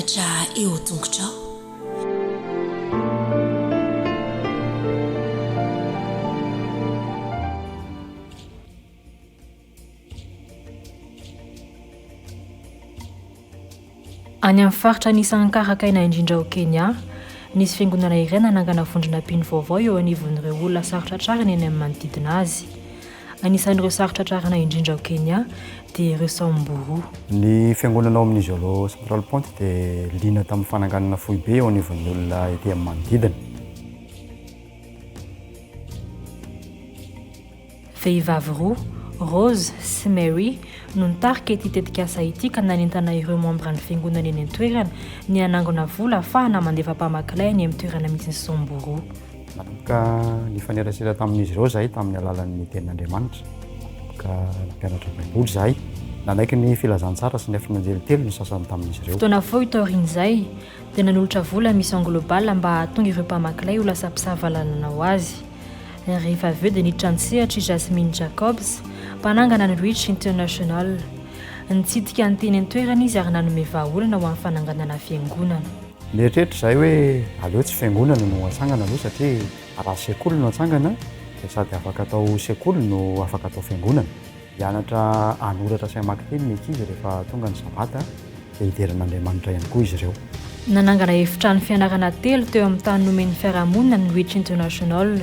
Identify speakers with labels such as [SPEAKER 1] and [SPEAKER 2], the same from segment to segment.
[SPEAKER 1] Mivelatra eo tongotrao.
[SPEAKER 2] Any amin'ny faritra anisan'ny karakaina indrindra ao Kenya, nisy fiangonana iray nanangana vondrona mpino vaovao eo anivon'ireo olona sarotra tratrarina eny amin'ny manodidina azy. Anisan'ireo sarotra tratrarina indrindra ao Kenya dia ireo Samburu.
[SPEAKER 3] Ny fiangonana ao amin'ny Isiolo Central Point dia liana tamin'ny fananganana foibe eo anivon'ny olona ety amin'ny manodidina.
[SPEAKER 2] Vehivavy roa, Rose sy Mary, no nitarika ity tetikasa ity ka nanentana ireo mambran'ny fiangonana eny an-toerana ny hanangona vola ahafahana mandefa mpamaky lay any amin'ny toerana misy ny Samburu.
[SPEAKER 3] Nanomboka nifanerasera tamin'izy ireo izahay tamin'ny alalan'ny Tenin'Andriamanitra. Nanomboka nampianatra Baiboly izahay. Nanaiky ny filazantsara sy ny afin'anjely telo ny sasany tamin'izy ireo.
[SPEAKER 2] Fotoana fohy taorian'izay, dia nanolotra vola Mission Global mba hahatonga ireo mpamaky lay ho lasa mpisava lalana ho azy. Rehefa avy eo dia niditra an-tsehatra i Jasmine Jacobs, mpanangana ny Reach International. Nitsidika ny teny an-toerana izy ary nanome vahaolana ho amin'ny fananganana fiangonana.
[SPEAKER 3] Nieritreritra izahay hoe aleo tsy fiangonana no atsangana aloha satria raha sekoly no atsangana dia sady afaka atao sekoly no afaka atao fiangonana. Hianatra hanoratra sy hamaky teny ny ankizy rehefa tonga ny sabata dia hidera an'Andriamanitra ihany koa izy ireo.
[SPEAKER 2] Nanangana efitrano fianarana telo teo amin'ny tany nomen'ny fiarahamonina ny Reach International.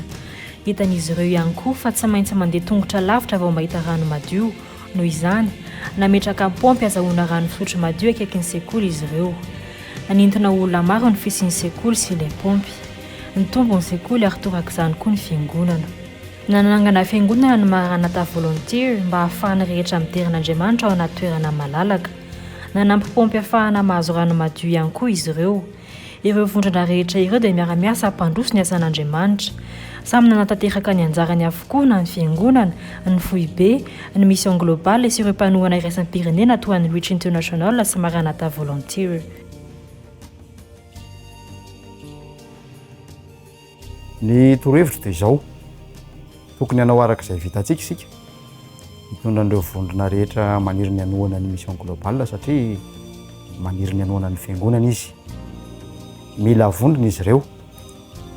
[SPEAKER 2] Hitan'izy ireo ihany koa fa tsy maintsy mandeha tongotra lavitra vao mahita rano madio. Noho izany, nametraka paompy azahoana rano fisotro madio akaikin'ny sekoly izy ireo. Nanintona olona maro ny fisian'ny sekoly sy ilay paompy. Nitombo ny sekoly ary torak'izany koa ny fiangonana. Nanangana fiangonana ny Maranatha Volunteer mba hahafahan'ny rehetra midera an'Andriamanitra ao anaty toerana malalaka. Nanampy paompy ahafahana mahazo rano madio ihany koa izy ireo. Ireo vondrona rehetra ireo dia miara-miasa hampandroso ny asan'Andriamanitra. Samy nanatanteraka ny anjarany avokoa na ny Fiangonana, ny Foibe, ny Mission Globale sy ireo mpanohana iraisam-pirenena toa an'ny Reach International sy Maranatha Volunteer.
[SPEAKER 3] Ny torohevitro dia izao, tokony hanao araka izay vitantsika isika, hitondra an'ireo vondrona rehetra maniry ny hanohana ny Mission Globale satria maniry ny hanohana ny Fiangonana izy. Mila vondrona izy ireo,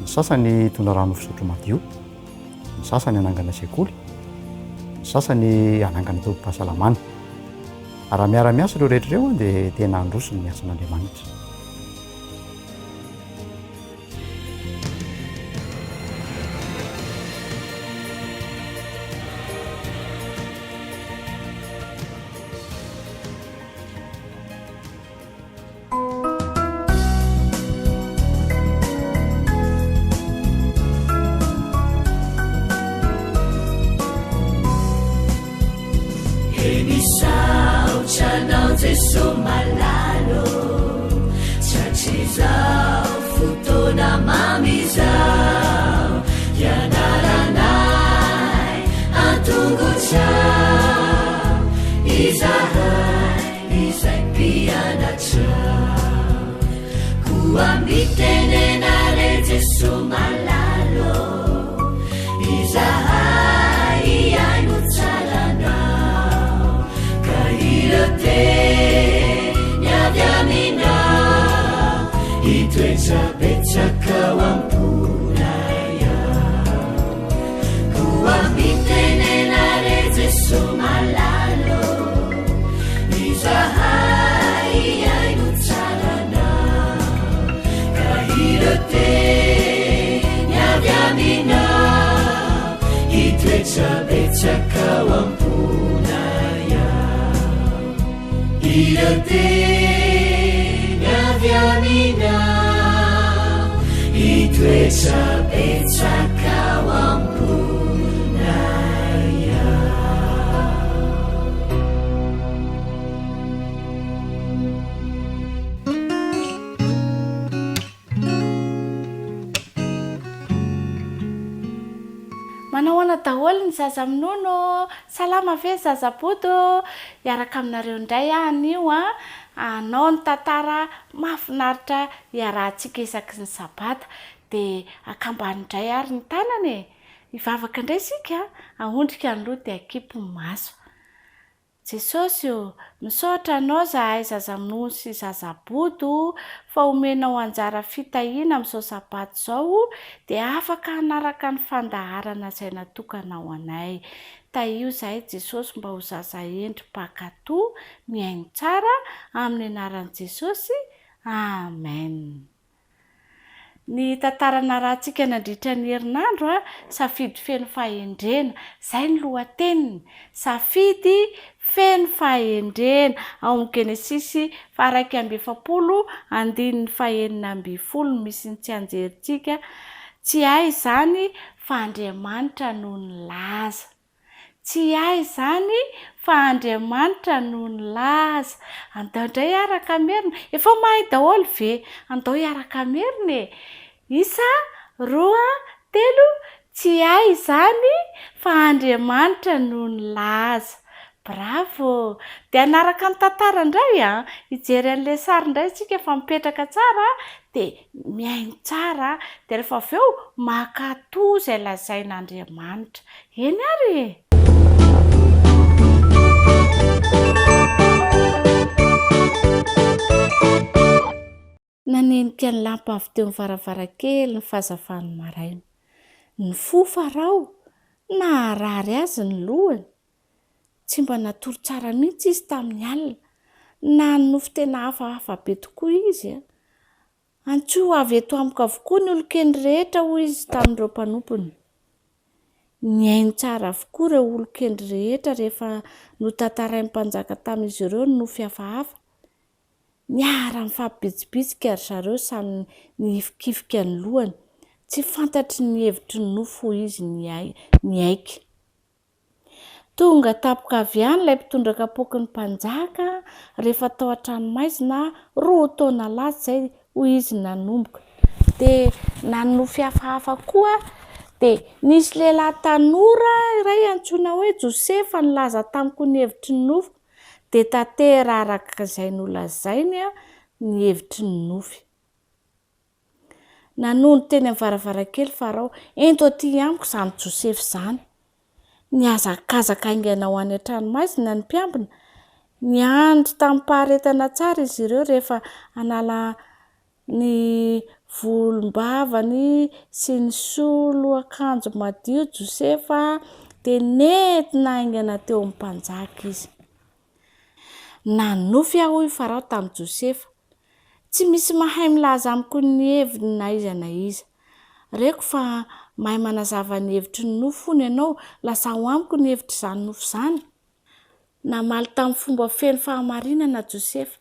[SPEAKER 3] ny sasany hitondra rano fisotro madio, ny sasany hanangana sekoly, ny sasany hanangana tobim-pahasalamana. Raha miara-miasa ireo rehetra ireo dia tena handroso ny asan'Andriamanitra.
[SPEAKER 4] Manao ahoana daholo ny zaza minono ô! Salama ve ny zaza bodo ô! Hiaraka aminareo indray aho anio an, hanao ny tantara mahafinaritra iarahantsika isaky ny sabata. Dia akambano indray ary ny tanana e! Hivavaka indray isika, ahondrika ny loha dia akipy ny maso. Jesosy ô, misaotra Anao zahay zaza minono sy zaza bodo fa omenao anjara fitahiana amin'izao sabata izao dia afaka hanaraka ny fandaharana izay natokanao anay. Tahio izahay Jesosy mba ho zaza hendry mpankatò, mihaino tsara, amin'ny anaran'i Jesosy, Amen. Ny tantara narahantsika nandritra ny herinandro, Safidy feno fahendrena. Izay ny lohateniny. Safidy feno fahendrena. Ao amin'ny Genesisy faha-41, andininy faha-16 no misy ny tsianjerintsika. Tsy hay izany fa Andriamanitra no nilaza. Tsy ahy izany fa Andriamanitra no nilaza. Andao indray hiaraka hamerina. Efa mahay daholo ve? Andao hiaraka hamerina e! Isa, roa, telo, Tsy ahy izany fa Andriamanitra no nilaza. Bravo! Dia hanaraka ny tantara indray an! Hijery an'ilay sary indray isika fa mipetraka tsara dia mihaino tsara dia rehefa avy eo mankatò izay lazain'Andriamanitra. Eny ary e! Nanenika ny lampa avy teo amin'ny varavarankely ny fahazavan'ny maraina. Nifoha Farao, naharary azy ny lohany. Tsy mba natory tsara mihitsy izy tamin'ny alina. Nanonofy tena hafahafa be tokoa izy. Antsoy ho avy eto amiko avokoa ny olon-kendry rehetra, hoy izy tamin'ireo mpanompony. Nihaino tsara avokoa ireo olon-kendry rehetra rehefa notantarain'ny mpanjaka tamin'izy ireo ny nofy hafahafa. Niara-nifampibitsibitsika ry zareo samy nihifikifika ny lohany. Tsy fantatry ny hevitry ny nofy, hoy izy niaiky. Tonga tampoka avy any ilay mpitondra kapoaky ny mpanjaka rehefa tao an-tranomaizina roa taona lasa izay, hoy izy nanomboka. Dia nanonofy hafahafa koa, dia nisy lehilahy tanora iray antsoina hoe Josefa nilaza tamiko ny hevitry ny nofiko, dia tantera araka izay nolazainy ny hevitry ny nofy. Nanondro teny amin'ny varavarankely Farao, Ento aty amiko izany Josefa izany. Nihazakazaka haingana ho any an-tranomaizina ny mpiambina. Niandry tamim-paharetana tsara izy ireo rehefa hanala ny volombavany sy nisolo akanjo madio Josefa, dia nentina haingana teo amin'ny mpanjaka izy. Nanonofy aho, hoy Farao tamin'i Josefa, Tsy misy mahay milaza amiko ny heviny na iza na iza. Reko fa mahay manazava ny hevitry ny nofy hono ianao, lazao amiko ny hevitr'izany nofy izany. Namaly tamin'ny fomba feno fahamarinana Josefa,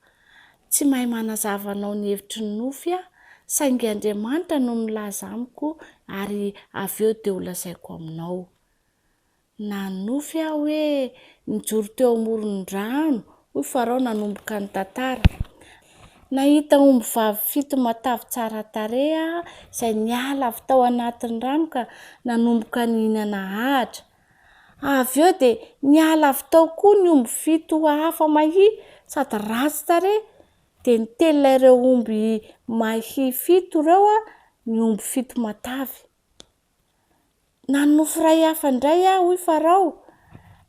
[SPEAKER 4] Tsy mahay manazava anao ny hevitry ny nofy aho, saingy Andriamanitra no milaza amiko ary avy eo dia holazaiko aminao. Nanonofy aho hoe nijoro teo amoron-drano, hoy Farao nanomboka ny tantara. Nahita ombivavy fito matavy tsara tarehy aho izay niala avy tao anatin'ny rano ka nanomboka nihinana ahitra. Avy eo dia niala avy tao koa ny omby fito hafa mahia sady ratsy tarehy, dia nitelina ireo omby mahia fito ireo ny omby fito matavy. Nanonofy iray hafa indray aho, hoy Farao.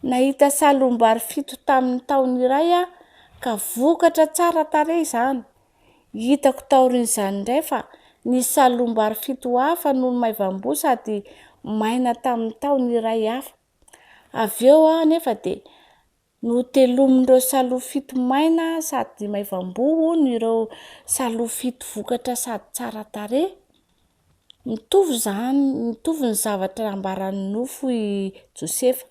[SPEAKER 4] Nahita salohim-bary fito tamin'ny tahony iray aho, ka vokatra tsara tarehy izany. Hitako taorian'izany indray fa nisy salohim-bary fito hafa nony maivam-boa sady maina tamin'ny tahony iray hafa. Avy eo anefa dia Notelomin'ireo salohy fito maina sady maivam-boa hono ireo salohy fito vokatra sady tsara tarehy. Mitovy izany, mitovy ny zavatra ambaran'ny nofo i Josefa.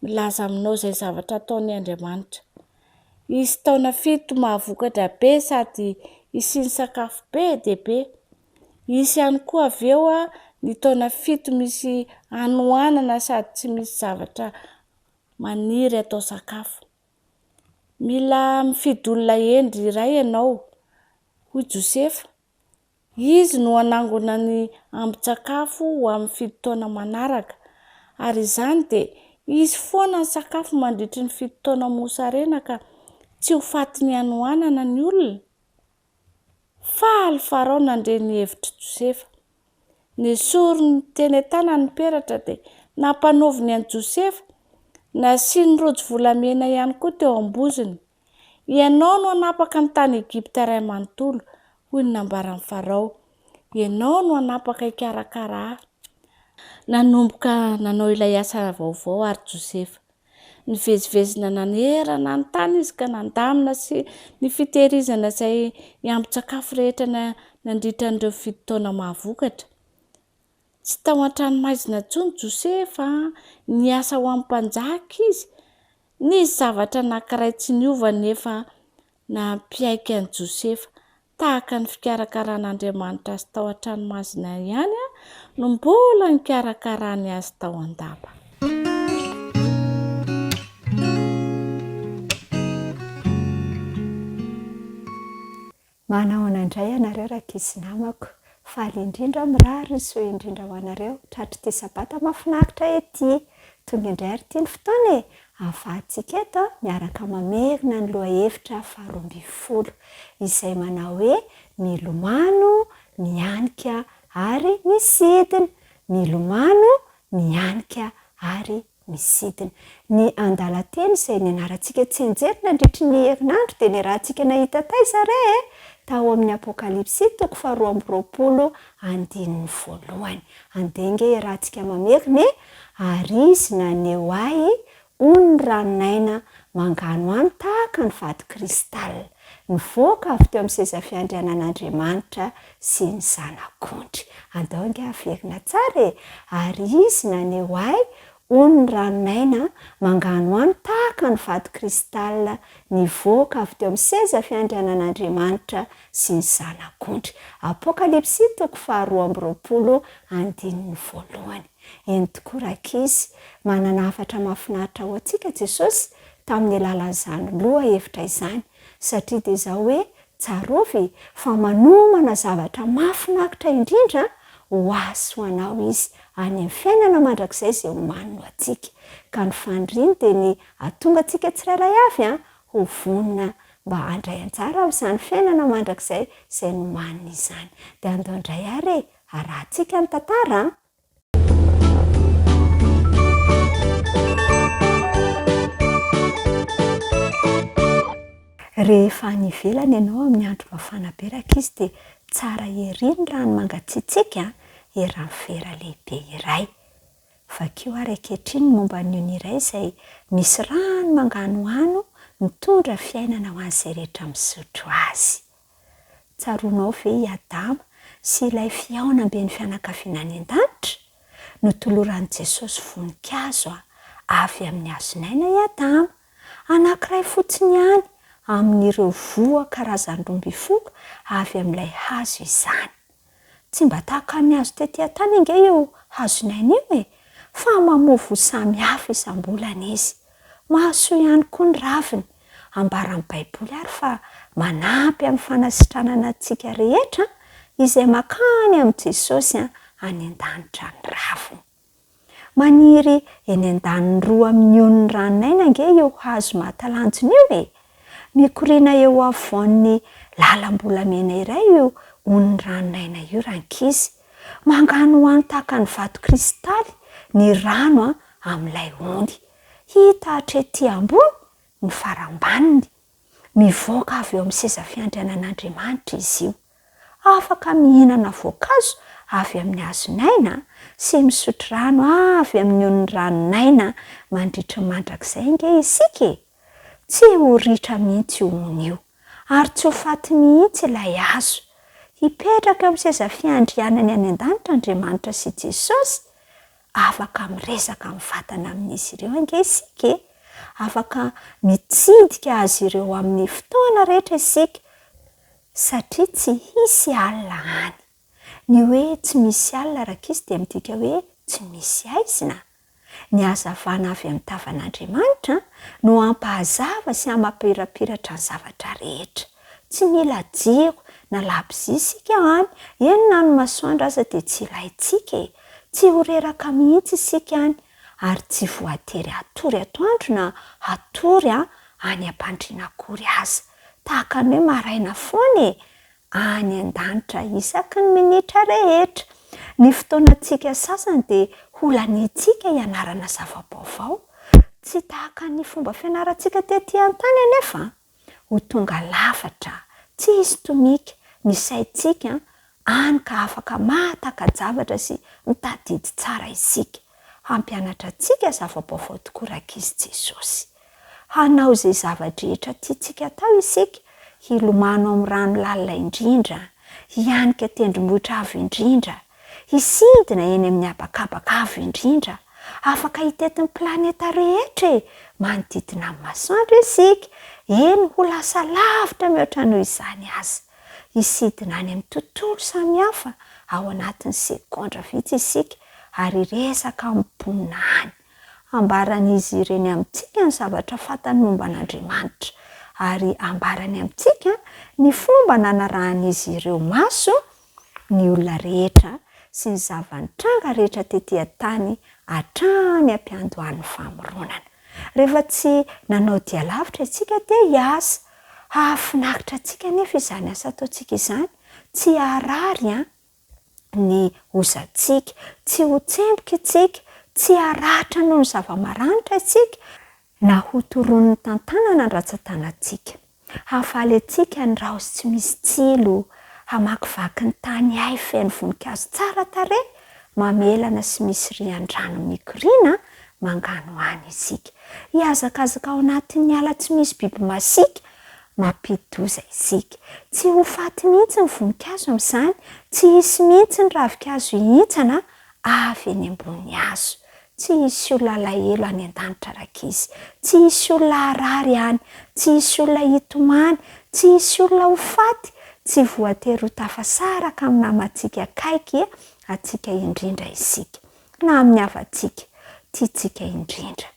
[SPEAKER 4] Milaza aminao izay zavatra ataony Andriamanitra. Hisy taona fito mahavokatra be sady hisian'ny sakafo be dia be. Hisy ihany koa avy eo ny taona fito misy hanoanana sady tsy misy zavatra maniry atao sakafo. Mila mifidy olona hendry iray ianao, hoy Josefa. Izy no hanangona ny ambin-tsakafo ho amin'ny fito taona manaraka, ary izany dia hisy foana ny sakafo mandritry ny fito taona mosarena ka tsy ho fatin'ny hanoanana ny olona. Faly Farao nandre ny hevitr'i Josefa. Nesoriny teny an-tanany ny peratra dia nampanaoviny an'i Josefa. Nasiany rojo volamena ihany koa teo am-bozony. Ianao no hanapaka ny tany Egypta iray manontolo, hoy ny nambaran'i Farao. Ianao no hanapaka hikarakara ahy. Nanomboka nanao ilay asa vaovao àry Josefa. Nivezivezy nanerana ny tany izy ka nandamina sy ny fitehirizana izay ambin-tsakafo rehetra nandritra an'ireo fito taona mahavokatra. Tsy tao an-tranomaizina intsony Josefa, niasa ho an'ny mpanjaka izy. Nisy zavatra anankiray tsy niova anefa nampiaiky an'i Josefa. Tahaka ny fikarakaran'Andriamanitra azy tao an-tranomazina ihany no mbola nikarakarany azy tao an-dapa.
[SPEAKER 1] Manahoana indray ianareo rankizy namako? Faly indrindra aho mirary ny soa indrindra ho anareo tratr'ity sabata mahafinaritra ity. Tonga indray ary ity ny fotoana e! Ahafahantsika eto miaraka mamerina ny lohahevitra faharoambinifolo izay manao hoe milomano, mihanika ary misidina. Milomano, mihanika ary misidina. Ny andalan-teny izay nianarantsika tsianjery nandritry ny herinandro dia niarahantsika nahita taiza re e? Tao amin'ny Apokalypsy toko faharoa amby roapolo andininy voalohany. Andeha ange iarahantsika mamerina e! Ary izy naneho ahy ony ranon'aina manganohano tahaka ny vato kristal, nivoaka avy teo amin'ny seza fiandrianan'Andriamanitra sy ny Zanak'ondry. Andao ange haverina tsara e! Ary izy naneho ahy ony ranon'aina manganohano tahaka ny vato kristal nivoaka avy teo amin'ny seza fiandrianan'Andriamanitra sy ny Zanak'ondry. Apokalypsy toko faharoa amby roapolo andininy voalohany. Eny tokoa rankizy, manana hafatra mahafinaritra ho antsika Jesosy tamin'ny alalan'izany loha hevitra izany, satria dia izao hoe, tsarovy fa manomana zavatra mahafinaritra indrindra ho ahy sy ho anao Izy any amin'ny fiainana mandrakizay izay omaniny ho antsika. Ka ny faniriany dia ny hahatonga antsika tsirairay avy ho vonona mba handray anjara amin'izany fiainana mandrakizay izay nomaniny izany. Dia andao indray ary e! Arahantsika ny tantara an! Rehefa any ivelany ianao amin'ny andro mafana be rankizy dia tsara ery ny rano mangatsiatsiaka eran'ny vera lehibe iray. Vakio ary ankehitriny ny momba ny ony iray izay misy rano manganohano mitondra fiainana ho an'izay rehetra misotro azy. Tsaroanao ve i Adama sy ilay fihaonamben'ny fianakaviana any an-danitra? Notoloran'i Jesosy voninkazo avy amin'ny hazon'aina i Adama, anankiray fotsiny ihany amin'ireo voa karazany 12 avy amin'ilay hazo izany. Tsy mba tahaka ny hazo tetỳ an-tany ange io hazon'aina io e! Fa mamoa voa samy hafa isam-bolana izy. Mahasoa ihany koa ny raviny. Ambaran'ny Baiboly àry fa manampy amin'ny fanasitranana antsika rehetra izay mankany amin'i Jesosy any an-danitra ny raviny. Maniry eny an-daniny roa amin'ny onin'ny ranon'aina ange io hazo mahatalanjona io e! Mikoriana eo afovoan'ny lalam-bolamena iray io onin'ny ranon'aina io rankizy. Manganohano tahaka ny vato kristaly ny rano amin'ilay ony. Hita hatrety ambony ny farambaniny. Mivoaka avy eo amin'ny seza fiandrianan'Andriamanitra izy io. Afaka mihinana voankazo avy amin'ny hazon'aina sy misotro rano avy amin'ny onin'ny ranon'aina mandritry ny mandrakizay ange isika e! Tsy ho ritra mihitsy io ony io, ary tsy ho faty mihitsy ilay hazo. Hipetraka eo amin'ny seza fiandrianany any an-danitra Andriamanitra sy Jesosy Afaka miresaka mivantana amin'izy ireo ange isika e! Afaka mitsidika azy ireo amin'ny fotoana rehetra isika, satria tsy hisy alina any. Ny hoe tsy misy alina rankizy dia midika hoe tsy misy haizina. Ny hazavana avy amin'ny tavan'Andriamanitra no hampahazava sy hamapirapiratra ny zavatra rehetra. Tsy mila jiro na labozia isika any, eny na ny masoandro aza dia tsy ilaintsika e! Tsy ho reraka mihitsy isika any ary tsy voatery hatory atoandro na hatory any am-pandriana akory aza. Tahaka ny hoe maraina foana e! Any an-danitra isaky ny minitra rehetra. Ny fotoanantsika sasany dia holaniantsika hianarana zava-baovao. Tsy tahaka ny fomba fianarantsika tety an-tany anefa, ho tonga lafatra, tsy hisy tomika, ny saintsika, hany ka afaka mahataka-javatra sy mitadidy tsara isika. Hampianatra antsika zava-baovao tokoa rankizy Jesosy. Hanao izay zava-drehetra tiantsika atao isika, hilomano amin'ny rano lalina indrindra, hianika tendrombohitra avo indrindra, hisidina eny amin'ny habakabaka avo indrindra, afaka hitety ny planeta rehetra e! Manodidina ny masoandro isika, eny ho lasa lavitra mihoatra noho izany aza. Hisidina any amin'ny tontolo samihafa ao anatin'ny segondra vitsy isika ary hiresaka amin'ny mponina any. Hambaran'izy ireny amintsika ny zavatra fantany momba an'Andriamanitra, ary hambarany amintsika ny fomba nanarahan'izy ireo maso ny olona rehetra sy ny zava-nitranga rehetra tetỳ an-tany hatrany am-piandohan'ny famoronana. Rehefa tsy nanao dia lavitra isika dia hiasa. Hahafinaritra antsika anefa izany asa ataontsika izany, tsy harary an! ny hozantsika, tsy ho tsemboka isika, tsy haratra noho ny zava-maranitra isika, na ho toronin'ny tantanana ny ratsan-tanantsika. Hahafaly antsika ny raozy tsy misy tsilo, hamakivaky ny tany hay feno voninkazo tsara tarehy, mamelana sy misy rian-drano mikoriana manganohano isika. Hihazakazaka ao anatin'ny ala tsy misy biby masiaka, mampidi-doza isika. Tsy ho faty mihitsy ny voninkazo amin'izany, tsy hisy mihitsy ny ravinkazo hihintsana avy eny ambony hazo. Tsy hisy olona halahelo any an-danitra rankizy. Tsy hisy olona harary any. Tsy hisy olona hitomany. Tsy hisy olona ho faty. Tsy voatery ho tafasaraka amin'ny namantsika akaiky antsika indrindra isika, na amin'ny havantsika tiantsika indrindra.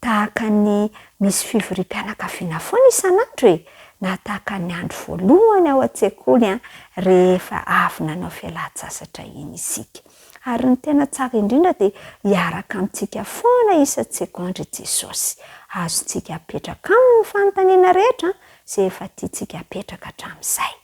[SPEAKER 1] Tahaka ny misy fivoriam-pianakaviana foana isan'andro e! Na tahaka ny andro voalohany ao an-tsekoly rehefa avy nanao fialan-tsasatra iny isika. Ary ny tena tsara indrindra dia hiaraka amintsika foana isan-tsegondra i Jesosy. Azontsika apetraka aminy ny fanontaniana rehetra izay efa tiantsika apetraka hatramin'izay.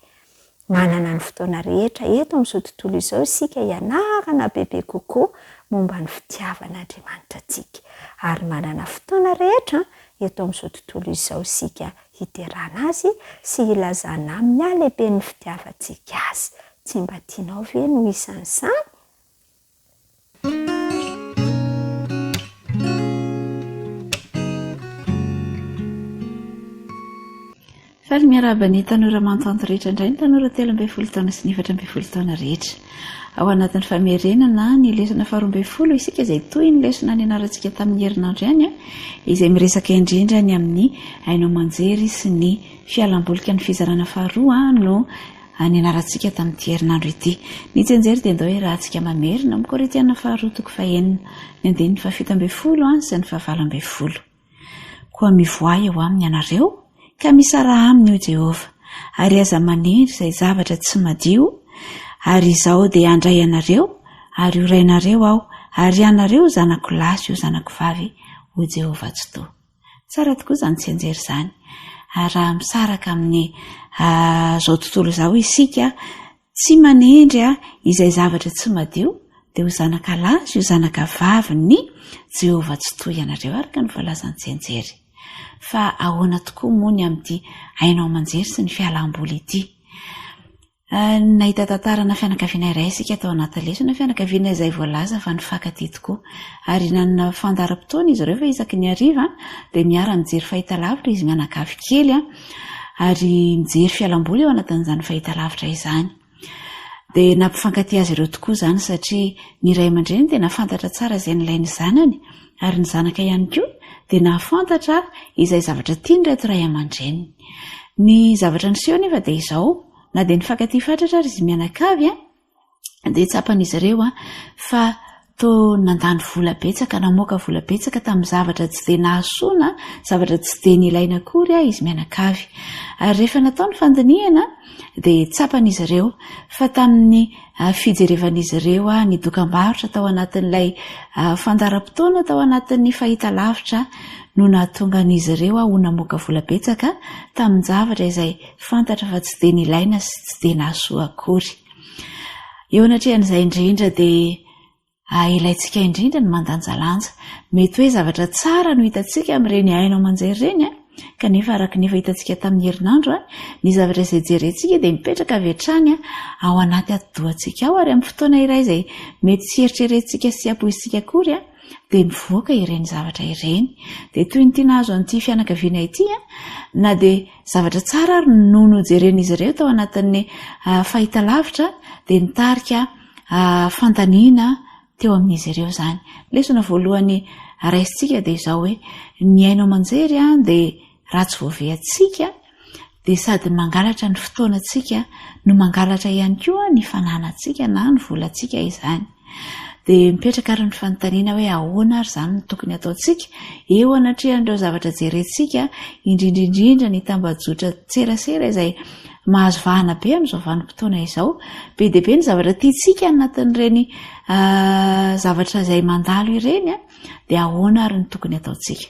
[SPEAKER 1] Manana ny fotoana rehetra eto amin'izao tontolo izao isika hianarana bebe kokoa momba ny fitiavan'Andriamanitra antsika. Ary manana fotoana rehetra eto amin'izao tontolo izao isika hiderana Azy sy hilazana Aminy halehiben'ny fitiavantsika Azy. Tsy mba tianao ve ny ho isan'izany?
[SPEAKER 5] Faly miarahaba ny tanora mantanty rehetra indray ny tanora 13 taona sy ny 14 taona rehetra. Ao anatin'ny famerenana ny lesona faharoa 12 isika izay toy ny lesona nianarantsika tamin'ny herinandro ihany izay miresaka indrindra ny amin'ny haino aman-jery sy ny fialambolika ny fizarana faharoa no nianarantsika tamin'ity herinandro ity. Ny tsianjery dia ndao iarahantsika mamerina amin'ny Korintiana faharoa toko fahenina, ny andininy fahafito ambin'ny folo sy ny fahavalo ambin'ny folo. Koa mivoaha eo aminy ianareo, ka misaraha aminy, hoy Jehovah, ary aza manendry izay zavatra tsy madio, ary Izaho dia handray anareo, ary ho Rainareo Aho, ary ianareo ho zanako lahy sy ho zanako vavy, hoy Jehovah Tsitoha. Tsara tokoa izany tsianjery izany. Ary raha misaraka amin'ny izao tontolo izao isika, tsy manendry izay zavatra tsy madio, dia ho zanaka lahy sy ho zanaka vavin'i Jehovah Tsitoha ianareo, araka ny voalazan'ny tsianjery. Fa ahoana tokoa moa ny amin'ity haino aman-jery sy ny fialam-boly ity? Nahita tantarana fianakaviana iray isika tao anaty lesona, fianakaviana izay voalaza fa nifankatia tokoa. Ary nanana fandaharam-potoana izy ireo fa isaky ny hariva dia miara-mijery fahitalavitra izy mianakavy kely ary mijery fialamboly ao anatin'izany fahitalavitra izany. Dia nampifankatia azy ireo tokoa izany satria ny ray aman-dreny dia nahafantatra tsara izay nilain'ny zanany ary ny zanaka ihany koa dia nahafantatra izay zavatra tian'ireto ray aman-dreniny. Ny zavatra niseho anefa dia izao, Na dia nifankatia fatratra ary izy mianakavy dia tsapan'izy ireo fa toa nandany vola betsaka, namoaka vola betsaka tamin'ny zavatra tsy dia nahasoa na zavatra tsy dia nilaina akory izy mianakavy. Ary rehefa natao ny fandinihana dia tsapan'izy ireo fa tamin'ny fijerevan'izy ireo ny dokam-barotra tao anatin'ilay fandaharam-potoana tao anatin'ny fahitalavitra no nahatonga an'izy ireo ho namoaka vola betsaka tamin-javatra izay fantatra fa tsy dia nilaina sy tsy dia nahasoa akory. Eo anatrehan'izay indrindra dia. Ilaintsika indrindra ny mandanjalanja. Mety hoe zavatra tsara no hitantsika amin'ireny haino aman-jery ireny, kanefa araka ny efa hitantsika tamin'ny herinandro, ny zavatra izay jerentsika dia mipetraka avy hatrany ao anaty atidohantsika ao, ary amin'ny fotoana iray izay mety tsy eritreretintsika sy tsy ampoizintsika akory dia mivoaka ireny zavatra ireny. Dia toy ny ity nahazo an'ity fianakaviana ity, na dia zavatra tsara ary no nojeren'izy ireo tao anatin'ny fahitalavitra dia nitarika fandaniana teo amin'izy ireo izany. Lesona voalohany raisintsika dia izao hoe, ny haino aman-jery dia raha tsy voavehantsika dia sady mangalatra ny fotoanantsika no mangalatra ihany koa ny fananantsika na ny volantsika izany. Dia mipetraka ary ny fanontaniana hoe ahoana ary izany no tokony hataontsika eo anatrehan'ireo zavatra jerentsika, indrindra indrindra ny tambajotran-tserasera izay mahazo vahana be amin'izao vanim-potoana izao. Be dia be ny zavatra tiantsika anatin'ireny zavatra izay mandalo ireny, dia ahoana ary no tokony hataontsika?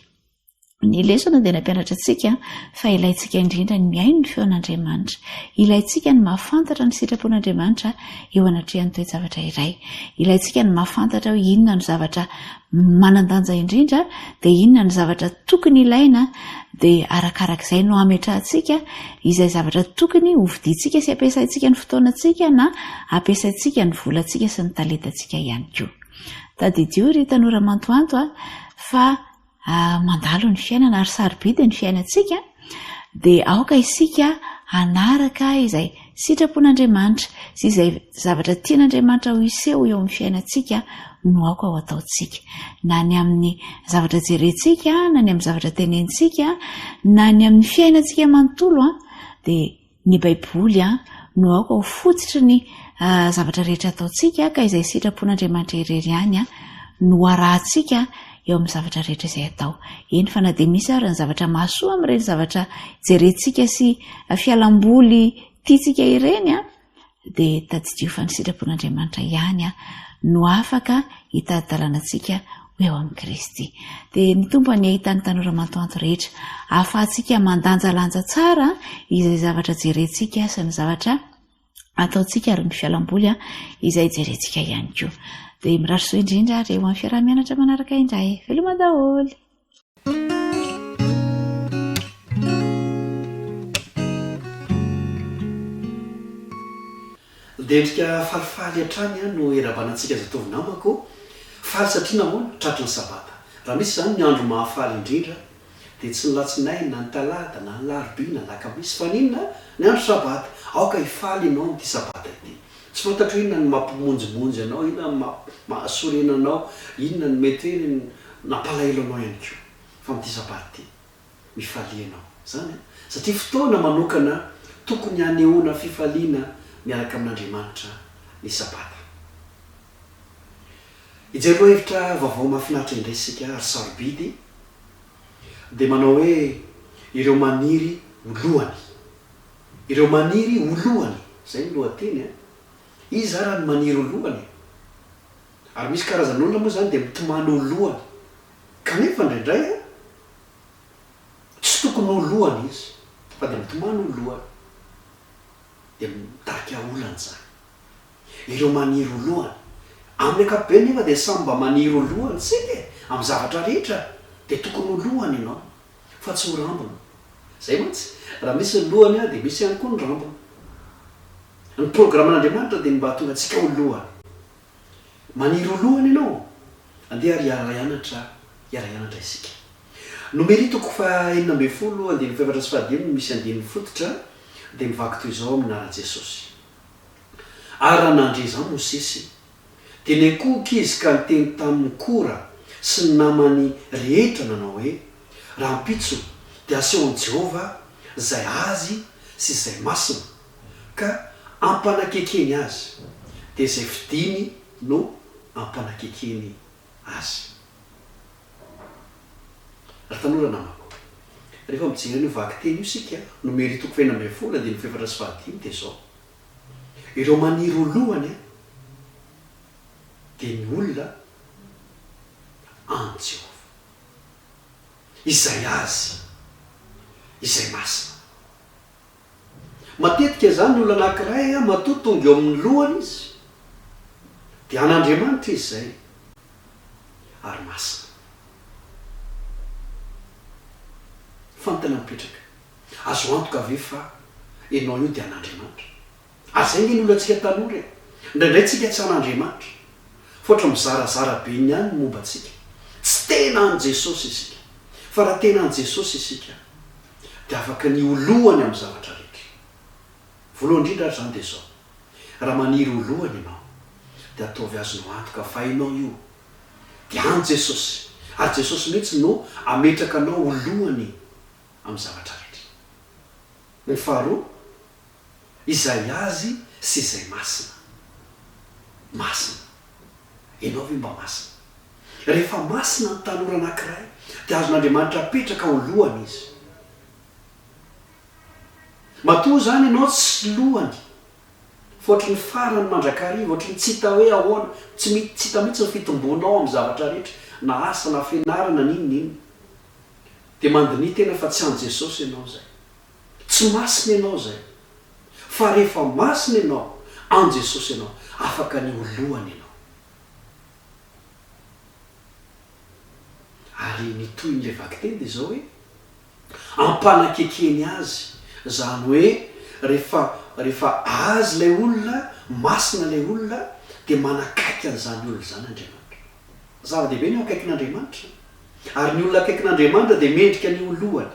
[SPEAKER 5] Ny lesona dia nampianatra antsika fa ilaintsika indrindra ny mihaino ny feon'Andriamanitra. Ilaintsika ny mahafantatra ny sitrapon'Andriamanitra eo anatrehan'ny toe-javatra iray. Ilaintsika ny mahafantatra hoe inona no zavatra manan-danja indrindra, dia inona no zavatra tokony ilaina, dia arakarak'izay no hametrahantsika izay zavatra tokony hovidiantsika sy ampiasaintsika ny fotoanantsika na ampiasaintsika ny volantsika sy ny talentantsika ihany koa. Tadidio ry tanora mantoanto a, fa mandalo ny fiainana ary sarobidy ny fiainantsika dia aoka isika hanaraka izay sitrapon'Andriamanitra sy izay zavatra tian'Andriamanitra ho hiseho eo amin'ny fiainantsika no aoka ho ataontsika. Na ny amin'ny zavatra jerentsika, na ny amin'ny zavatra tenentsika, na ny amin'ny fiainantsika manontolo dia ny Baiboly no aoka ho fototry ny zavatra rehetra ataontsika ka izay sitrapon'Andriamanitra irery ihany no arahantsika eo amin'ny zavatra rehetra izay atao. Eny fa na dia misy ary ny zavatra mahasoa amin'ireny zavatra jerentsika sy fialamboly tiantsika ireny dia tadidio fa ny sitrapon'Andriamanitra ihany no afaka hitari-dalana antsika ho eo amin'i Kristy. Dia ny Tompo anie hahita ny tanora mantoanto rehetra ahafahantsika mandanjalanja tsara izay zavatra jerentsika sy ny zavatra ataontsika ary ny fialamboly izay jerentsika ihany koa. Dia mirary soa indrindra ary ho an'ny fiaraha-mianatra manaraka indray. Veloma daholo!
[SPEAKER 6] Dia endrika falifaly hatrany no iarahabana antsika zatovo namako, faly satria nahoana? Tratry ny sabata. Raha misy izany ny andro mahafaly indrindra dia tsy ny latsinainy na ny talata na ny larobia na lakamisy fa ny inona? Ny andro sabata. Aoka hifaly ianao amin'ity sabata ity. Tsy fantatro inona no mampimonjimonjy anao, inona no mahasorena anao, inona no mety hoe nampalahelo anao ihany koa. Fa amin'ity sabata ity, mifalia ianao. Izany an! Satria fotoana manokana tokony hanehoana fifaliana miaraka amin'Andriamanitra ny sabata. Hijery lohahevitra vaovao mahafinaritra indray isika ary sarobidy, dia manao hoe ireo maniry ho lohany. Ireo maniry ho lohany, izay ny lohateny an! Iza ara no maniry ho lohany e? Ary misy karazan'olona moa izany dia mitomany ho lohany. Kanefa indraindray an, tsy tokony ho lohany izy, fa dia mitomany ho lohany. Dia mitarika olana izany. Ireo maniry ho lohany. Amin'ny ankapobeny nefa dia samy mba maniry ho lohany isika e! Amin'ny zavatra rehetra dia tokony ho lohany ianao. Fa tsy ho rambony. Izay mantsy, raha misy ny lohany dia misy ihany koa ny rambony. Ny programan'Andriamanitra dia ny mba hahatonga antsika ho lohany. Maniry ho lohany ianao? Andeha ary hiara-hianatra hiara-hianatra isika. Nomery toko faha 16 andininy fahefatra sy fahadimy no misy andininy fototra dia mivaky toy izao amin'ny anaran'i Jesosy. Ary raha nandre izany Mosesy, dia niankohoka izy ka niteny tamin'i Kora sy ny namany rehetra nanao hoe, Rahampitso dia asehon'i Jehovah izay azy sy izay masina, ka ampanakekeny azy, dia izay fidiny no ampanakekeny azy. Ry tanora namako, rehefa mijery an'io vakiteny io isika, Nomery toko fahenina ambinifolo, andininy fahefatra sy fahadimy, dia izao, Ireo maniry ho lohany dia ny olona an'i Jehovah. Izay azy, izay masina. Matetika izany ny olona anankiray matoa tonga eo amin'ny lohany izy, dia an'Andriamanitra izy izay. ary masina. Fanontaniana mipetraka, azo antoka ve fa ianao io dia an'Andriamanitra? Ary izay ange ny olantsika tanora e! Indraindray tsika tsy an'Andriamanitra, fa ohatra mizarazara be ny ihany ny momba antsika. Tsy tena an'i Jesosy isika. Fa raha tena an'i Jesosy isika, dia afaka ny ho lohany amin'ny zavatra rehetra. Voalohany indrindra ary izany dia izao, raha maniry ho lohany ianao, dia ataovy azonao antoka fa ianao io dia an'i Jesosy, ary Jesosy mihitsy no hametraka anao ho lohany amin'ny zavatra rehetra. Ny faharoa, izay Azy sy izay masina. Masina. Ianao ve mba masina? Rehefa masina ny tanora anankiray, dia azon'Andriamanitra apetraka ho lohany izy. Matoa izany ianao tsy lohany, fa ohatry ny farany mandrakariva, ohatry ny tsy hita hoe ahoana, tsy mi, tsy hita mihitsy ny fitombonao amin'ny zavatra rehetra, na asa, na fianarana, na inona inona. Dia mandiniha tena fa tsy an'i Jesosy ianao izay. Tsy masina ianao izay. Fa rehefa masina ianao, an'i Jesosy ianao, afaka ny ho lohany ianao. Ary ny tohin'ilay vakiteny dia izao hoe, Ampanakekeny azy, izany hoe rehefa rehefa azy ilay olona, masina ilay olona, dia manakaiky an'izany olona izany Andriamanitra. Zava-dehibe ny eo akaikin'Andriamanitra, ary ny olona akaikin'Andriamanitra dia mendrika ny ho lohany.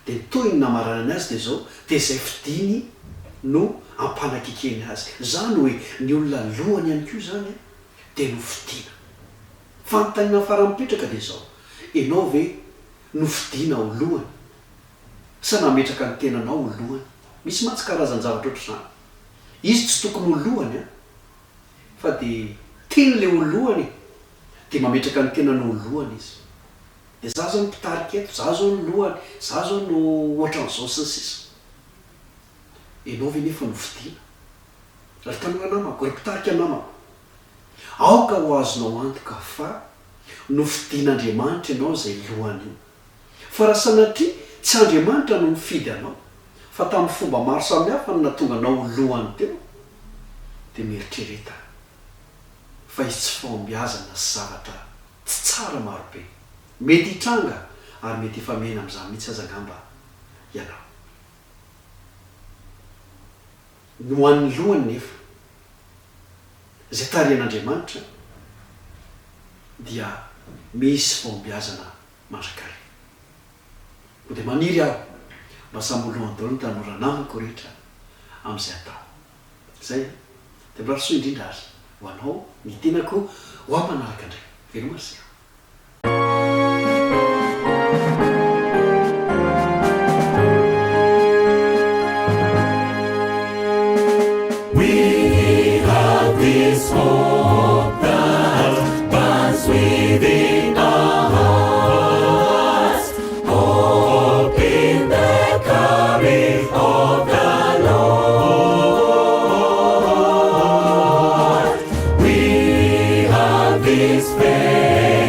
[SPEAKER 6] Dia ny tohiny namaranany azy dia izao, dia izay fidiny no ampanakekeny azy. Izany hoe ny olona lohany ihany koa izany dia nofidina. Fanontaniana farany mipetraka dia izao, ianao ve nofidina ho lohany sa nametraka ny tenanao ho lohany? Misy mantsy karazan-javatra ohatr'izany. Izy tsy tokony ho lohany an! Fa dia tiany ilay ho lohany e! Dia mametraka ny tenany ho lohany izy. Dia za zao no mpitarika eto, za zao no lohany, za zao no ohatran'izao sy ny sisa. Ianao ve nefa nofidina? Ry tanora namako, ry mpitarika namako, aoka ho azonao antoka fa nofidin'Andriamanitra ianao izay lohany io. Fa raha sanatria tsy Andriamanitra no nifidy anao, fa tamin'ny fomba maro samihafa no nahatonga anao ho lohany teo, dia mieritrereta fa hisy tsy fahombiazana sy zavatra tsy tsara marobe mety hitranga ary mety efa miaina amin'izany mihitsy aza angamba ianao. Ny ho an'ny lohany nefa, izay tarihan'Andriamanitra dia misy fahombiazana mandrakariva. Koa dia maniry aho mba samy ho lohany daholo ny tanora namako rehetra amin'izay atao. Izay an! Dia mirary soa indrindra ary ho anao ny tenako ho amin'ny manaraka indray. Veloma ry se.
[SPEAKER 7] We have this hope that burns within our hearts, hope in the coming of the Lord. We have this faith.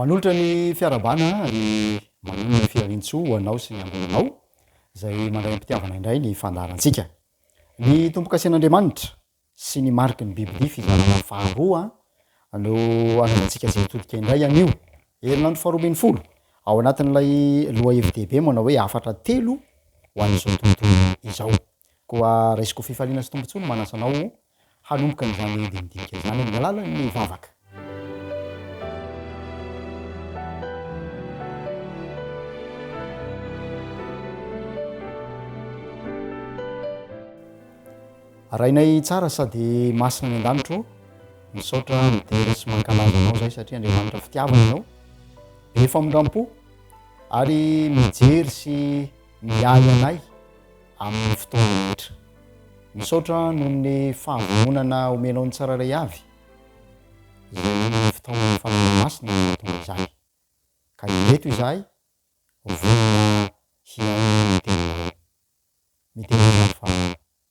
[SPEAKER 3] Manolotra ny fiarahabana ary manonona ny firarian-tsoa ho anao sy ny ankohonanao izay mandray am-pitiavana indray ny fandaharantsika. Ny Tombokasen'Andriamanitra sy ny mariky ny bibidia fizarana faharoa no hanaovantsika jery todika indray anio, herinandro faharoa ambinifolo, ao anatin'ilay lohahevi-dehibe manao hoe hafatra telo ho an'izao tontolo izao. Koa raisiko ho fifaliana sy tombontsoa ny manasa anao hanomboka an'izany dinidinika izany amin'ny alalan'ny vavaka. Rainay tsara sady masina any an-danitra ô, misaotra midera sy mankalaza anao zahay satria Andriamanitra fitiavana ianao, be famindram-po ary mijery sy miahy anay amin'ny fotoana rehetra. Misaotra noho ny fahavononana omenao ny tsirairay avy izay noho ny fitaoman'ny Fanahy Masina no mahatonga izany. Ka ireto izahay, vonona hihaino ny teninao. Midera anao fa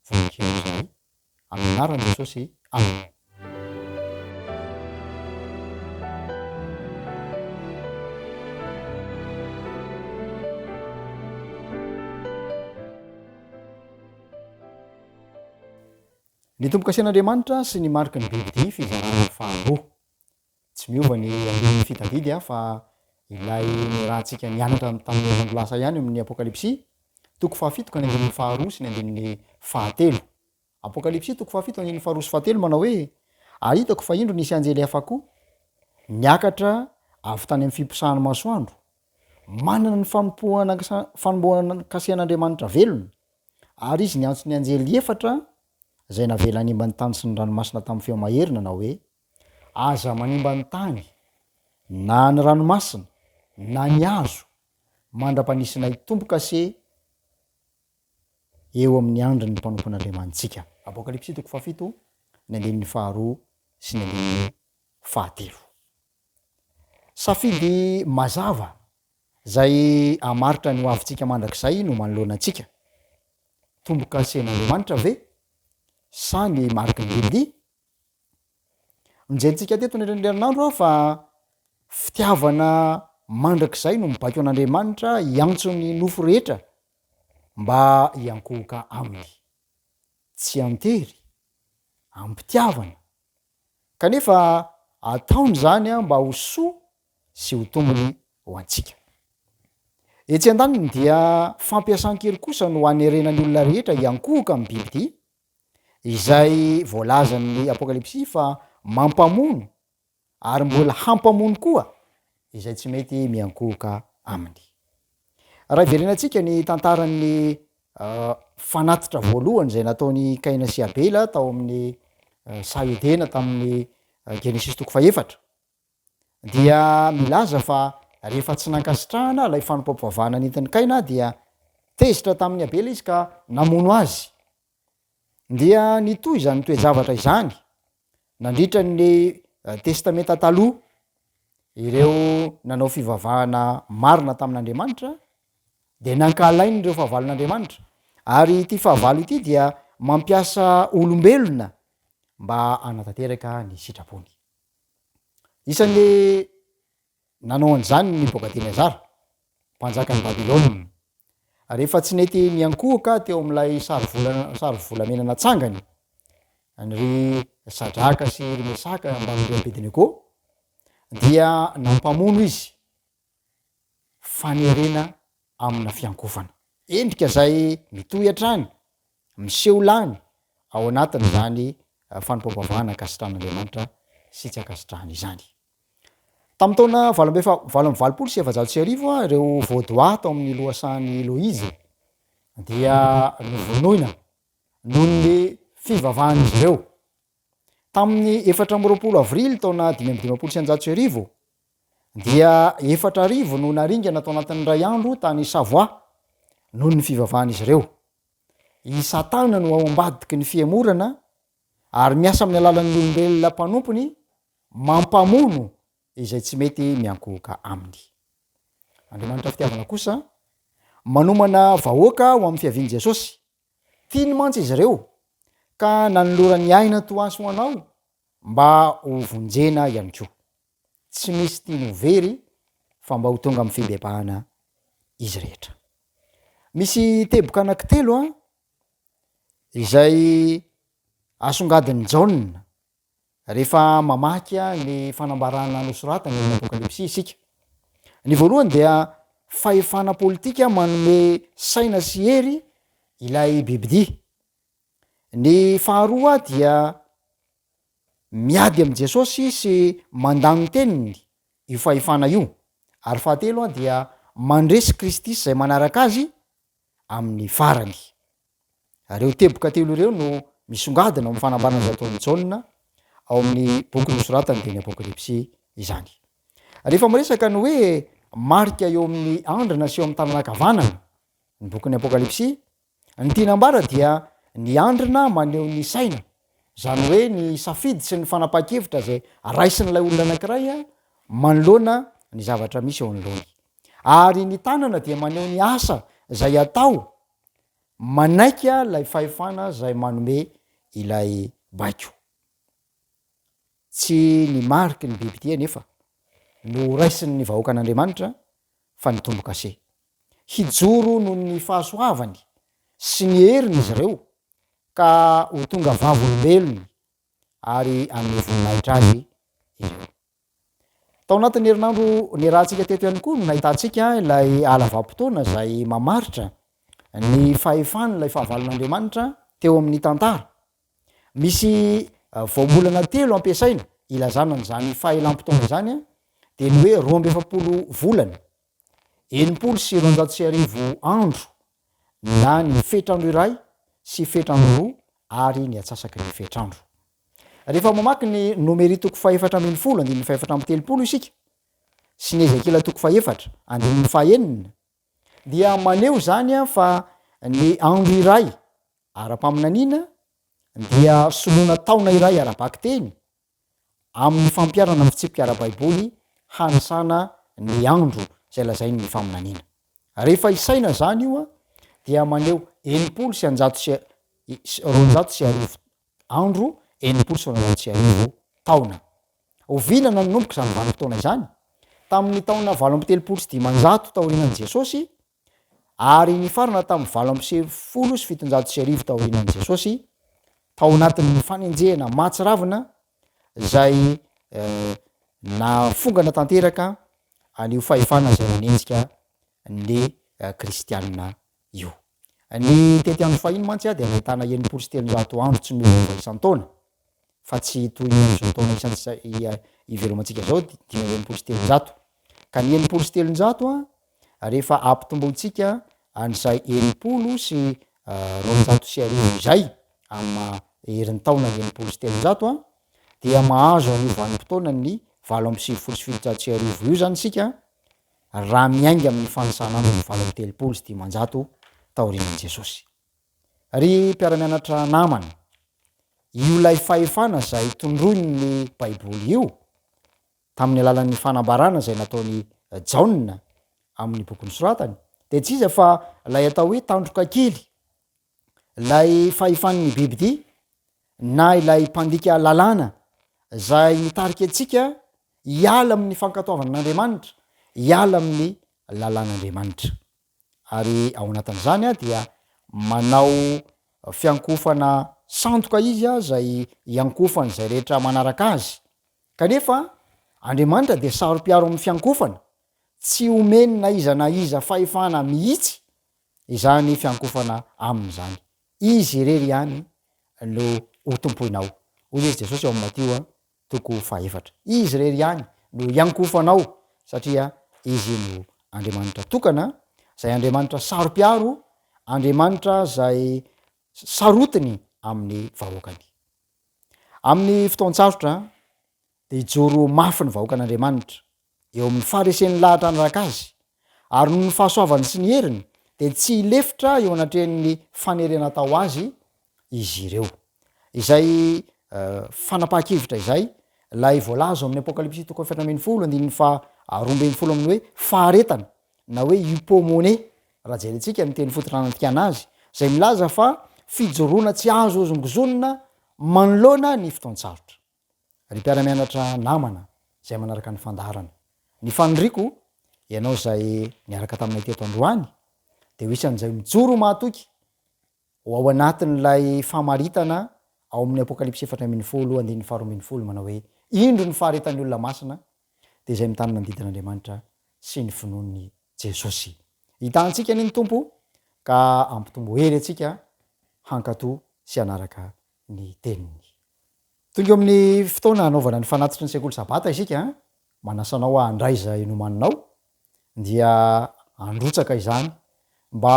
[SPEAKER 3] vonon-kino izahay. Amin'ny anaran'i Jesosy, Amena. Ny tombo-kasen'Andriamanitra sy ny mariky ny bibidia fizarana faharoa. Tsy miova ny andininy fitadidy fa ilay niarahantsika nianatra tamin'ny herinandro lasa ihany amin'ny Apokalypsy, toko fahafito ka ny andininy faharoa sy ny andininy fahatelo. Apokalypsy toko fahafito andininy faharoa sy fahatelo manao hoe, Ary hitako fa indro nisy anjely hafa koa niakatra avy tany amin'ny fiposahan'ny masoandro, manana ny fanompoana fanombohan-kasen'Andriamanitra velona, ary izy niantso ny anjely efatra izay navela hanimba ny tany sy ny ranomasina tamin'ny feo mahery nanao hoe, Aza manimba ny tany, na ny ranomasina, na ny hazo, mandra-panisinay tombo-kase eo amin'ny andrin'ny mpanompon'Andriamanitsika. Apokalypsy toko fahafito, ny andininy faharoa sy ny andininy fahatelo. Safidy mazava izay hamaritra ny hoavintsika mandrakizay no manoloana antsika. Tombo-kasen'Andriamanitra ve sa ny mariky ny bibidia? Nijerintsika teto nandritra ny herinandro aho fa fitiavana mandrakizay no mibaiko an'Andriamanitra hiantso ny nofo rehetra mba hiankohoka aminy. Tsy an-tery, am-pitiavana. Kanefa ataony izany mba ho soa sy ho tombony ho antsika. Etsy an-daniny dia fampiasan-kery kosa no hanerena ny olona rehetra hiankohoka amin'ny bibidia izay voalazan'ny Apokalypsy fa mampamono ary mbola hampamono koa izay tsy mety miankohoka aminy. Raha iverenantsika ny tantaran'ny fanatitra voalohany izay nataon'i Kaina sy Abela tao amin'ny saha Edena tamin'ny Genesisy toko fahefatra dia milaza fa rehefa tsy nankasitrahana ilay fanompoam-pivavahana nentin'i Kaina dia tezitra tamin'i Abela izy ka namono azy. Dia nitohy izany toe-javatra izany nandritra ny Testamenta Taloha. Ireo nanao fivavahana marina tamin'Andriamanitra dia nankahalain'ireo fahavalon'Andriamanitra, ary ity fahavalo ity dia mampiasa olombelona mba hanatanteraka ny sitrapony. Isan'ny Nanao an'izany ny Nebokadnezara, mpanjakan'i Babylona. Rehefa tsy nety niankohoka teo amin'ilay sary vola sary volamena natsangany ry Sadraka sy ry Mesaka mbamin'i Abednego, dia nampamono izy fanerena amina fiankofana. Endrika izay mitohy hatrany, miseho lany ao anatin'izany fanompoam-pivavahana ankasitrahan'Andriamanitra sy tsy ankasitrahany izany. Tamin'ny taona valo amby efa- 1488, ireo Vaudois tao amin'ny lohasahan'i Louise dia novonoina noho ny fivavahan'izy ireo. Tamin'ny 24 avrily taona 1155 dia 4000 no naringana tao anatin'ny iray andro tany Savoie noho ny fivavahan'izy ireo. I Satana no ao ambadiky ny fihemorana ary miasa amin'ny alalan'ny olombelona mpanompony mampamono izay tsy mety miankohoka aminy. Andriamanitra fitiavana kosa manomana vahoaka ho amin'ny fiavian'i Jesosy. Tiany mantsy izy ireo ka nanolorany aina toa azy ho anao mba ho vonjena ihany koa. Tsy misy tiany ho very. fa mba ho tonga amin'ny fibebahana izy rehetra. Misy teboka anankitelo an, izay asongadin'i Jaona rehefa mamaky ny fanambarana nosoratany amin'ny Apokalypsy isika. Ny voalohany dia fahefana politika manome saina sy hery ilay bibidia. Ny faharoa dia miady amin'i Jesosy sy mandà ny teniny io fahefana io. Ary fahatelo dia mandresy Kristy sy izay manaraka azy amin'ny farany. Ireo teboka telo ireo no misongadina ao amin'ny fanambarana izay ataon'i Jaona ao amin'ny boky nosoratany dia ny Apokalypsy izany. Rehefa miresaka ny hoe marika eo amin'ny andrina sy eo amin'ny tanana ankavanana ny bokin'ny Apokalypsy, ny tiana ambara dia ny andrina maneho ny saina, izany hoe ny safidy sy ny fanapahan-kevitra izay raisin'ilay olona anankiray manoloana ny zavatra misy eo anoloany. Ary ny tanana dia maneho ny asa izay atao manaiky ilay fahefana izay manome ilay baiko. Tsy ny mariky ny bibidia anefa no horaisin'ny vahoakan'Andriamanitra fa ny tombo-kase. Hijoro noho ny fahasoavany sy ny heriny izy ireo ka ho tonga vavolombelony ary hanome voninahitra azy ireo. Tao anatin'ny herinandro niarahantsika teto ihany koa no nahitantsika ilay halavam-potoana izay mamaritra ny fahefan'ilay fahavalon'Andriamanitra teo amin'ny tantara. Misy voambolana telo ampiasaina ilazana an'izany fahelam-potoana izany dia ny hoe 42 volana, 1260 andro na ny fetr'andro iray sy fetr'andro roa ary ny atsasaky ny fetr'andro. Rehefa mamaky ny Nomery toko fahefatra ambinifolo andininy fahefatra amby telopolo isika sy ny Ezekiela toko fahefatra andininy fahenina dia maneho izany fa ny andro iray ara-paminaniana dia soloina taona iray ara-bakiteny amin'ny fampiharana ny fitsipika ara-baiboly hanisana ny andro izay lazain'ny faminaniana. Rehefa isaina izany io dia maneho 1260 andro, 1260 taona. Oviana no nanomboka izany vanim-potoana izany? Tamin'ny taona 538 taorianan'i Jesosy ary nifarana tamin'ny 1790 taorianan'i Jesosy, tao anatin'ny fanenjehana mahatsiravina izay nafongana tanteraka an'io fahefana izay nanenjika ny kristiana io. Ny tetiandro fahiny mantsy dia nahitana 360 andro tsy miovaova isan-taona, fa tsy toy ny amin'izao taona isan ivelomantsika izao 365. Ka ny 360 rehefa ampitombointsika an'izay 1260 izay amin'ny maha herintaona ny 360 dia mahazo an'io vanim-potoanan'ny 1790 io izany isika raha miainga amin'ny fanisan'andro ny 538 taorianan'i Jesosy. Ry mpiara-mianatra namana, io ilay fahefana izay tondroin'ny Baiboly io tamin'ny alalan'ny fanambarana izay nataon'i Jaona amin'ny boky nosoratany, dia tsy iza fa ilay atao hoe tandroka kely, ilay fahefan'ny bibidia na ilay mpandika lalàna izay mitarika antsika hiala amin'ny fankatoavana an'Andriamanitra, hiala amin'ny lalàn'Andriamanitra. Ary ao anatin'izany dia manao fiankohofana sandoka izy izay iankohofan'izay rehetra manaraka azy. Kanefa Andriamanitra dia saro-piaro amin'ny fiankohofana, tsy omeny na iza na iza fahefana mihitsy izany fiankohofana aminy izany. Izy irery ihany no hotompoinao. Hoy izy Jesosy ao amin'ny Matio toko fahefatra. Izy irery ihany no hiankohofanao satria Izy no Andriamanitra tokana, izay Andriamanitra saro-piaro, Andriamanitra izay sarotiny amin'ny vahoakany. Amin'ny fotoan-tsarotra dia hijoro mafy ny vahoakan'Andriamanitra eo amin'ny faharesen'ny lahatra hanaraka azy, ary noho ny fahasoavany sy ny heriny dia tsy hilefitra eo anatrehan'ny fanerena atao azy izy ireo. Izay fanapahan-kevitra izay ilay voalaza ao amin'ny Apokalypsy toko 14 andininy faha 12 amin'ny hoe faharetana na hoe hypomone raha jerentsika ny teny fototra nantikana azy, izay milaza fa fijoroana tsy azo hozongozonina manoloana ny fotoan-tsarotra. Ry mpiara-mianatra namana izay manaraka ny fandaharana, ny faniriako. ianao izay niaraka taminay teto androany dia ho isan'izay mijoro mahatoky ho ao anatin'ilay famaritana ao amin'ny Apokalypsy 14 andininy faharoa ambin'ny folo manao hoe, Indro ny faharetan'ny olona masina dia izay mitandrina ny didin'Andriamanitra sy ny finoan'i Jesosy. Hitantsika anie ny Tompo ka hampitombo hery antsika hankatò sy hanaraka ny teniny. Tonga eo amin'ny fotoana hanaovana ny fanatitry ny sekoly sabata isika, manasa anao aho handray izay nomaninao, dia handrotsaka izany mba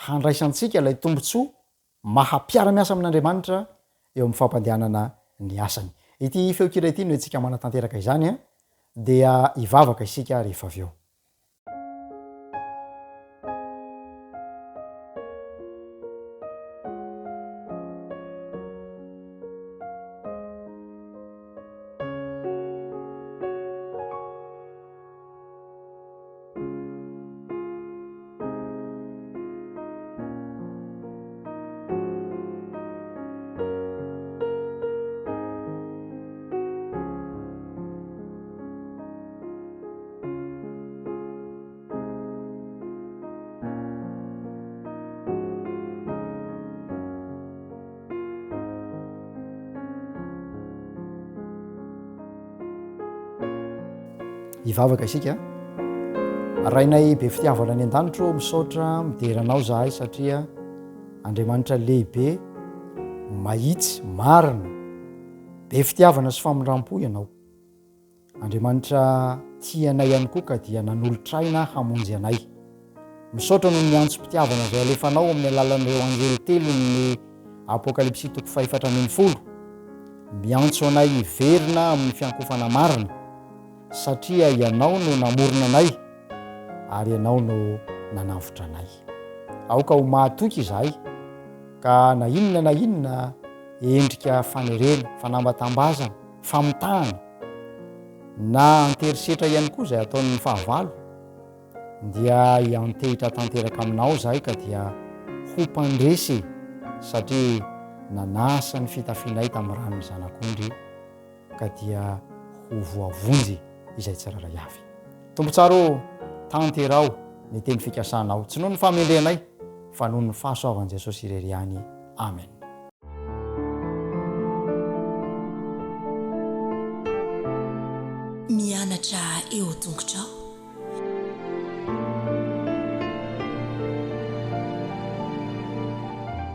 [SPEAKER 3] handraisantsika ilay tombontsoa maha mpiara-miasa amin'Andriamanitra eo amin'ny fampandehanana ny asany. Ity feon-kira ity no entintsika manatanteraka izany, dia hivavaka isika rehefa avy eo. Hivavaka isika. Rainay be fitiavana any an-danitra ô, misaotra, midera anao zahay satria Andriamanitra lehibe, mahitsy, marina, be fitiavana sy famindram-po ianao. Andriamanitra tia anay ihany koa ka dia nanolotra aina hamonjy anay. Misaotra noho ny antsom-pitiavana izay alefanao amin'ny alalan'ireo anjely telon'ny Apokalypsy toko fahefatra ambin'ny folo, miantso anay hiverina amin'ny fiankofana marina, satria Ianao no namorona anay ary Ianao no nanavotra anay. Aoka ho mahatoky izahay ka na inona na inona endrika fanerena, fanambatambazana, famitahana, na an-terisetra ihany koa izay ataon'ny fahavalo, dia hiantehitra tanteraka aminao izahay ka dia ho mpandresy satria nanasa ny fitafianay tamin'ny ran'ny Zanak'ondry ka dia ho voavonjy izay tsirairay avy. Tompo tsara ô, tanteraho ny teny fikasanao, tsy noho ny fahamendrehanay fa noho ny fahasoavan'i Jesosy irery ihany. Amen.
[SPEAKER 8] Mianatra eo tongotrao.